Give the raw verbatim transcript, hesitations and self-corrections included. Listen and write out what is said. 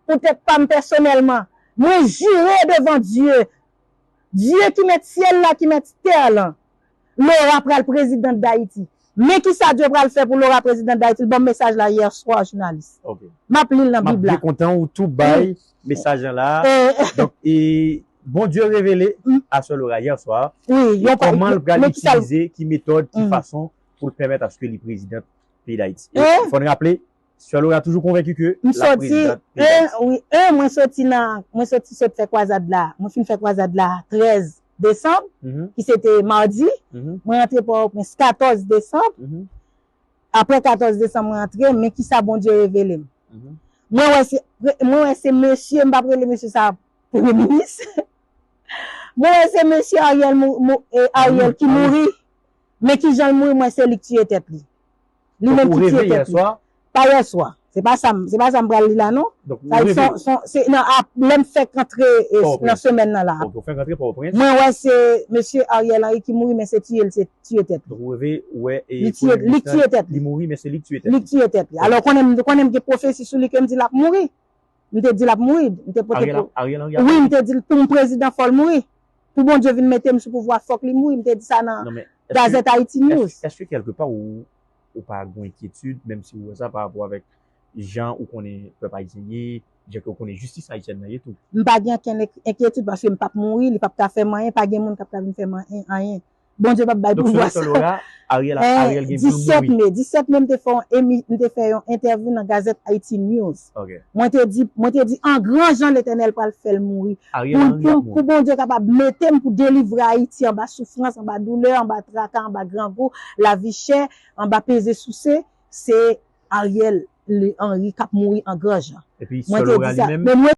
pou tèt pa m pèsonèlman. Mwen jire devan Dye, Dye ki mèt syèl la, ki mèt tè lan, Laura pral prezidan d Ayiti. Men kisa Dye pral fè pou Laura prezidan d Ayiti? L ban m mesaj la yè swa, jounalis. M ap li l nan Bib la. M ap byen kontan ou tou bay mesaj lan la. Donk, e, Bondye revele a Sè Laura yè swa kòman l pral itilize, ki metòd, ki fason pou l pèmèt aske li prezidan peyi Dayiti. E fò n raple, Sè Laura toujou konvenki ke l ap prezidan peyi Dayiti. Wi, e, mwen soti nan, mwen soti sot fè kwazad la. Mwen fin fè kwazad la trèz desanm, ki se te madi. Mwen rantre Pòtoprens katòz desanm. Apre katòz desanm mwen antre, men kisa Bondye revele m. Mwen wè se, mwen wè se mesye, m p ap rele mesye sa premye minis. Mwen wè se mesye Ariel, mou, mou, e, Ariel ki mouri. Men kijan l mouri, mwen se li k tiye tèt li. Li menm ki tiye tèt li. Pa yè swa. Se pa sa, m- se pa sa m pral li la non. Sa di son, son, se nan ap, lè m fèk antre e, nan semèn nan la. Mwen wè se mesye Ariel Henry ki mouri, men se tiye l, se tiye tèt li. Li tiye, li tiye tèt li. Li mouri, men se li k tiye tèt li. Li k tiye tèt li. Alò, konnen m, konnen m gen pwofesi sou li ke m di l ap mouri. M te di l ap mouri. M te pote Ariel, pou Ariel Henry ap Wi, m te di l pou m prezidan fò l mouri. Pou Bondye vin mete m sou pouvwa fòk li mouri. M te di sa nan Gazette Haiti News. Èske kèlkepa ou, ou pa gen enkyetid, menm si ou wè sa pa rapò avèk jan ou konnen pèp ayisyen ye, jan ke ou konnen jistis ayisyèn nan ye tou? M pa gen okenn enkyetid paske m p ap mouri, li p ap ka fè m anyen, pa gen moun k ap ka vin fè m anyen. Bondye p ap bay pouvwa sa. Ariel, Ariel gen pou l disèt me, disèt me m te fè yon emi, m te fè yon entèvyou nan Gazette Haiti News. Mwen te di, mwen te di an gran jan Letènèl pral fè l mouri. Pou, pou, pou Bondye kapab mete m pou delivre Ayiti anba soufrans, anba doulè, anba traka, anba grangou, lavi chè, anba peze souse, se Ariel Henry k ap mouri an gran jan. Mwen te di sa. Men mwen